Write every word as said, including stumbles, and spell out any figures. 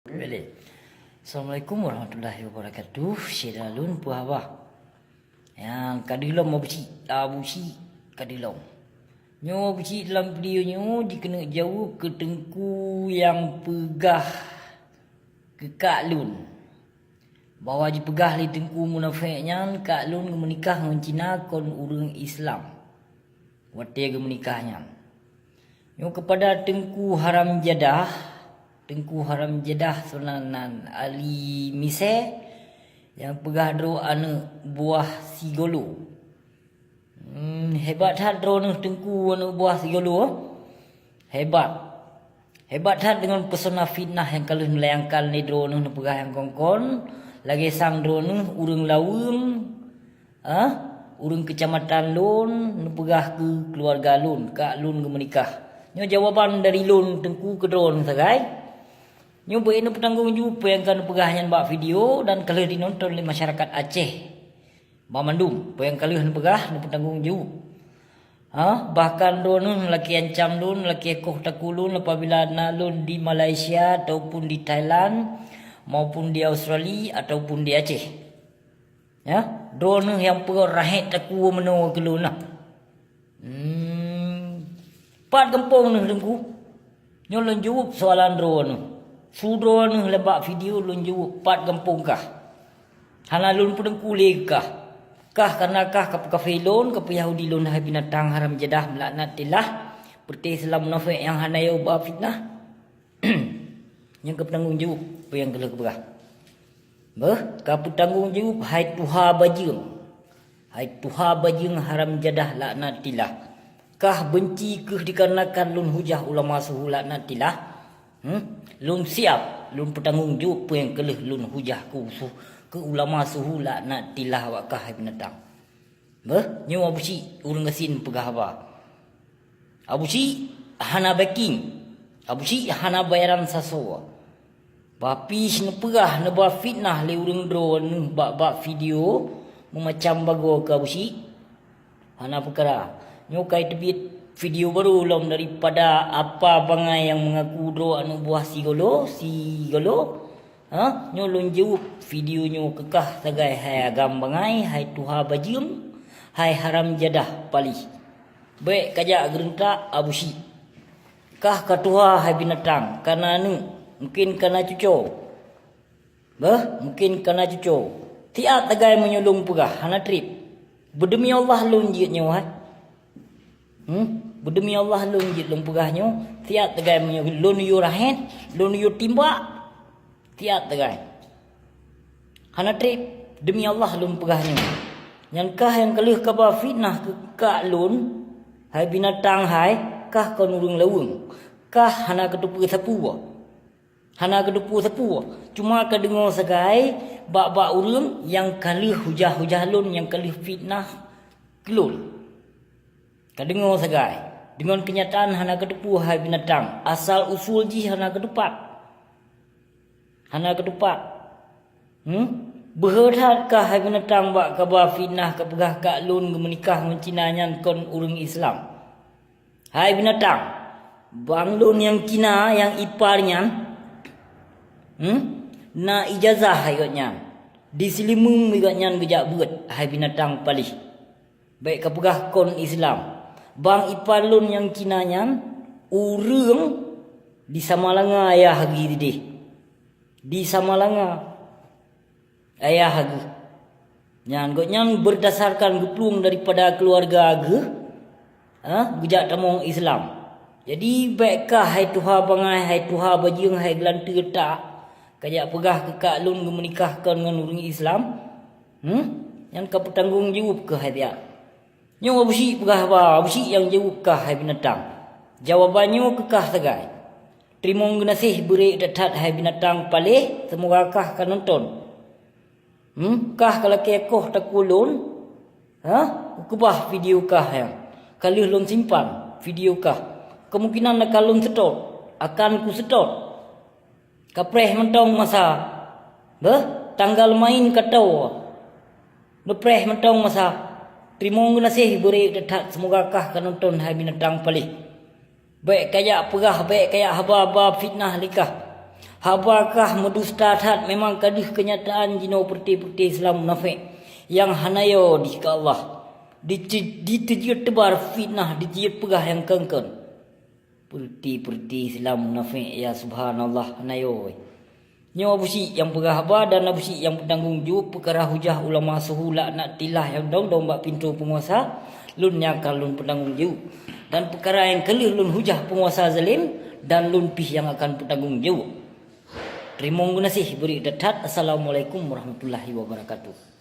Boleh. Assalamualaikum warahmatullahi wabarakatuh. Syedara lôn peue haba? Nyang ka deuh lom Abusyik, Abusyik ka deuh lom. Nyoe Abusyik dalam video nyoe jikeuneuk jaweueb keu teungku nyang peugah keu kak lôn bahwa jipeugah lé teungku munafék nyan kak lôn geumeunikah ngon Cina kon ureuëng Islam watée geumeunikah nyan. Nyoe keupada teungku haram jadah, teungku haram jadah Sunan Ali Mise nyang peugah droe aneuëk buah sigolo. Hmm, hebat that droeneueh teungku aneuëk buah sigolo. Hebat. Hebat that deungon peusona fitnah nyang ka lheueh neulayangkan lé droeneueh neupeugah nyang kon-kon, lagée sang droeneueh ureuëng laweueng, ah, ureuëng keucamatan lôn neupeugah keu keuluwarga lôn kak lôn geumeunikah. Nyoe jawaban dari lôn teungku keu droeneueh sagai. Nyoe beu neupeutanggong jaweueb peue nyang ka neupeugah nyan bak video dan ka lheueh jinonton lé masyarakat Aceh. Banmandum peue nyang ka lheueh neupeugah neupeutanggong jaweueb. Ha, bahkan droeneueh lakée ancam lôn, lakée koh takue lôn apabila na lôn di Malaysia ataupun di Thailand maupun di Australia ataupun di Aceh. Ya, droeneueh nyang peugah rahét takue meunoe keu lôn na. Hmm. Pat gampông neuh teungku? Nyoe lôn jaweueb soalan droeneueh. Su droeneueh lé bak video lôn jaweueb pat gampông kah. Hana lôn peuteungku lé kah. Kah karena kah ka peukafé lôn, ka peuyahudi lôn hai binatang haram jadah meulaknatillah. Peureuté Islam munafék nyang hana yo ba fitnah. Nyang ka peutanggong jaweueb peue nyang ka lheueh geupeugah. Beuh, ka peutanggong jaweueb hai tuha bajeueng. Hai tuha bajeueng haram jadah laknatillah. Kah beunci keuh dikarenakan lôn hujah ulama suhu laknatillah? Hmm? Lôn siab, lôn peutanggong jaweueb peue nyang ka lheueh lôn hujah keu su-, keu ulama suhu laknatillah awak kah hai binatang. Beuh, nyoe Abusyik ureuëng gasien peugah haba. Abusyik hana backing. Abusyik hana bayaran sasoe. Bah pih neupeugah neuba fitnah lé ureuëng droeneueh bak-bak video meumacam bagoe keu Abusyik. Hana peukara. Nyoe ka teubiet video barô lom daripada apa bangai nyang meungaku droe aneuëk buah sigolo, sigolo. Ha? Nyoe lôn jaweueb video nyoe keu kah sagai hai agam bangai, hai tuha bajeueng, hai haram jadah paléh. Bék kajak geureuntak Abusyik. Kah ka tuha hai binatang, kana aneuëk, mungken kana cuco. Beuh, mungken kana cuco. Siat sagai meunyoe lôn peugah, hana treb. Beudeumi Allah lôn jeuet nyoe hai. Hmm? Beudeumi Allah lôn jeuet lôn peugah nyoe, siat sagai meunyoe lôn yue rahét, lôn yue timbak. Siat sagai. Hana treb, deumi Allah lôn peugah nyoe. Nyan kah nyang ka lheueh kaba fitnah keu kak lôn, hai binatang hai, kah kon ureuëng laweueng. Kah hana kateupeue sapeue. Hana kateupeue sapeue. Cuma kadeungoe sagai bak-bak ureuëng nyang ka lheueh hujah-hujah lôn, nyang ka lheueh fitnah keu lôn. Kadeungoe sagai, deungon keunyataan hana kateupeue hai binatang, asal usul jih hana kateupat. Hana kateupat. Hmm? Beuhe that kah hai binatang bak kaba fitnah kapeugah kak lôn geumeunikah ngon Cina nyan kon ureuëng Islam. Hai binatang, bang lôn nyang Cina nyang ipar nyan, hmm? Na ijazah hai gobnyan. Di Seulimeum gobnyan geujak beuet hai binatang paléh. Bék kapeugah kon Islam. Bang ipar lôn nyang Cina nyan, ureuëng di Samalanga ayah geuh ideh. Di Samalanga ayah geuh. Nyan gobnyan berdasarkan geuplueng daripada keuluwarga geuh, ha, geujak tamong Islam. Jadi bék kah hai tuha bangai, hai tuha bajeueng, hai geulanteue tak, kajak peugah keu kak lôn geumeunikah kon ngon ureuëng Islam. Hmm? Nyan ka peutanggong jaweueb keuh hai siat. Nyoe Abusyik peugah haba, Abusyik nyang jaweueb kah hai binatang. Jawaban nyoe keu kah sagai. Teurimong geunaséh beurek that-that hai binatang paléh, seumoga kah ka nonton. Hmm, kah ka lakée koh takue lôn? Ha? Kukeubah video kah nyan. Ka lheueh lôn simpan video kah. Kemungkinan akan lôn seutôt, akan kuseutôt. Kapreh mantong masa. Beuh, tanggal main ka toe. Neupreh mantong masa. Teurimong geunaséh beurek that-that, seumoga kah ka nonton hai binatang paléh. Bék kajak peugah, bék kajak haba-haba fitnah lé kah. Haba kah meudusta that, memang ka deuh keunyataan jinoe peureuté-peureuté Islam munafék nyang hana yo dikeue Allah. Diteujeuet teubar fitnah, diteujeuet peugah nyang kon-kon. Peureuté-peureuté Islam munafék, ya subhanallah, hana yo. Nyoe Abu Syik nyang peugah haba dan Abu Syik nyang peutanggong jaweueb peukara hujah ulama suhu laknatillah nyang dong-dong bak pintoe peunguasa, lôn nyang akan lôn peutanggong jaweueb. Dan peukara nyang ka lheueh lôn hujah peunguasa zalim, dan lôn pih nyang akan peutanggong jaweueb. Teurimong geunaséh bri that-that. Assalamualaikum warahmatullahi wabarakatuh.